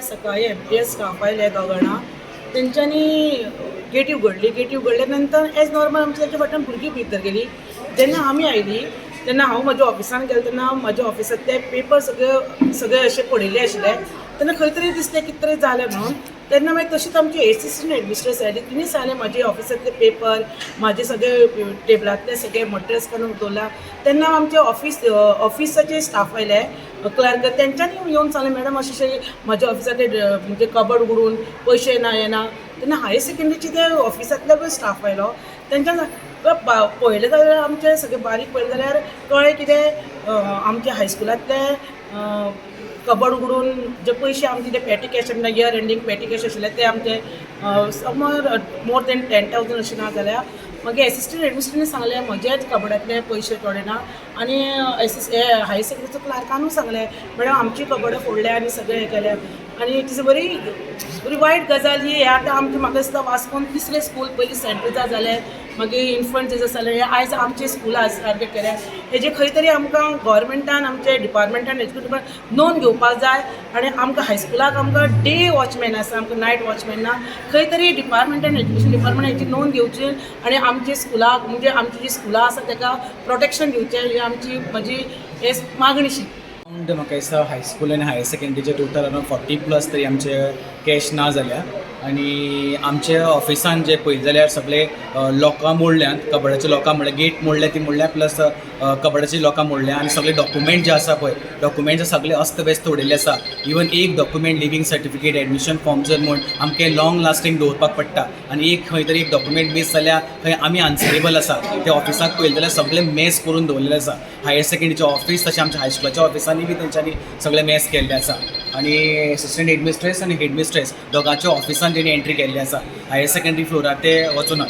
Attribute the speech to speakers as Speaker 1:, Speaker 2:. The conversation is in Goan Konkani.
Speaker 1: आयज सकाळी एमटीएस स्टाफ आयले दोग जाणां. तेंच्यांनी गेटी उगडली. गेटी उगडल्या नंतर एज नॉर्मल आमच्या तेच्या फाटल्यान भुरगीं भितर गेली. जेन्ना आमी आयली तेन्ना हांव म्हज्या ऑफिसान गेलें तेन्ना म्हज्या ऑफिसांतले पेपर सगळे सगळे अशे पडिल्ले आशिल्ले. तेन्ना खंय तरी दिसलें कितें तरी जालें म्हणून. तेन्ना मागीर तशीच आमची एसिस्टंट हेडमिस्ट्रेस आयली. तिणी सांगलें, म्हजे ऑफिसांतले पेपर, म्हाजे सगळे टेबलांतले सगळे मटेरियल्स काडून दवरला. तेन्ना आमचे ऑफिसाचे स्टाफ आयले, क्लर्क. तेंच्यांनी येवन सांगलें, मॅडम, अशें अशें म्हज्या ऑफिसांतले म्हणजे कबड उगडून पयशे ना, हे ना. तेन्ना हायर सेकंडरीचे ते ऑफिसांतलो पळय स्टाफ आयलो. तेंच्यान पळयलें जाल्यार, आमचें सगळें बारीक पळयलें जाल्यार कळ्ळें कितें, आमच्या हायस्कुलांतले कबड उगडून जे पयशे आमचे, ते पेटी कॅश, इयर एंडींग पेटी कॅश आशिल्ले, ते आमचे समर मोर देन 10,000 अशें ना जाल्यार. मागीर एसिस्टंट हेडमिस्टरान सांगलें, म्हजेच कबडांतले पयशे थोडे ना. आनी हायर सेकंडरीचो क्लार्कानूय सांगलें, मॅडम, आमची कबडां फोडल्या आनी सगळें हें केलें. आनी it is a very बरी वायट गजाल ही. हें आतां आमचें, म्हाका दिसता, वास्कोन तिसरें स्कूल. पयलीं सेंट तेरेजा जालें, मागीर इन्फंट जेजस जालें, हें आयज आमचें स्कूल आज टार्गेट केलें. हेजें खंय तरी आमकां गोवोरमेंटान, आमचे डिपार्टमेंटान, एज्युकेशन डिपार्टमेंट नोंद घेवपाक जाय. आनी आमकां हायस्कुलाक आमकां डे वॉचमॅन आसा, आमकां नायट वॉचमॅन ना. खंय तरी डिपार्टमेंटान, एज्युकेशन डिपार्टमेंटान हेची नोंद घेवची आनी आमचे स्कुलाक, म्हणजे आमची जी स्कुलां आसा ताका प्रोटेक्शन दिवचें, ही आमची म्हजी हे मागणीशी.
Speaker 2: अरावंड म्हाका दिसता हायस्कूल आनी हायर सेकंडरीचे टोटल अरावंड 40+ तरी आमचे कॅश ना जाल्या. आनी आमच्या ऑफिसान जे पळयलें जाल्यार सगळे लॉकां मोडल्यांत, कबडाची लॉकां मोडल्या, गेट मोडल्या ती मोडल्या, प्लस कबडाची लॉकां मोडल्या. आनी सगळे डॉक्युमेंट जे आसा पळय, डॉक्युमेंट्स सगळे अस्त व्यस्त उडयल्ले आसा. इवन एक document, living certificate, admission form जर म्हूण आमकां लॉंग लास्टींग दवरपाक पडटा. आनी एक खंय तरी एक डॉक्युमेंट मीस जाल्यार खंय आमी आन्सरेबल आसा. त्या ऑफिसाक पळयलें जाल्यार सगळें मेस करून दवरलेलें आसा. हायर सेकंडरीचें ऑफिस, तशें आमच्या हायस्कुलाच्या ऑफिसांनी बी तेंच्यांनी सगळें मेस केल्लें आसा. आनी एसिस्टंट हेडमिस्ट्रेस आनी हेडमिस्ट्रेस दोगांच्या ऑफिसान तेणी एंट्री केल्ली आसा. हायर सेकंडरी फ्लोरार ते वचूना.